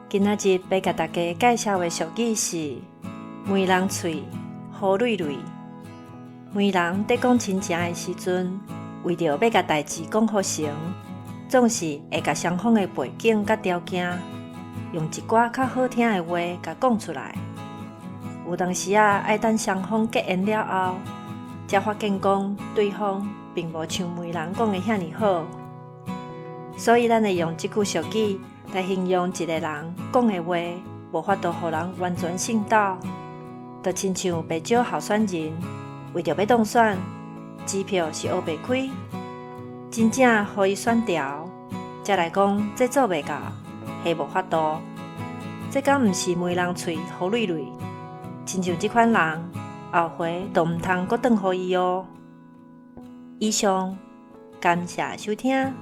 今仔日欲共大家介紹的俗語是“媒人喙，雨累累”。媒人佇講親情的時陣，為著欲共代誌講予成，總是會共雙方的背景佮條件，用一寡較好聽的話共講出來。有當時仔愛等雙方結緣了後，才發現講對方並無像媒人講的遐爾好。所以咱會用這句俗語來形容一個人講的話無法度予人完全信到，就親像袂少候選人為著欲當選，支票是烏白開，真正予伊選著，才來講這做袂到，彼無法度，這敢毋是媒人喙雨累累？親像這款人，後回就毋通閣轉予伊哦。以上，感謝收聽。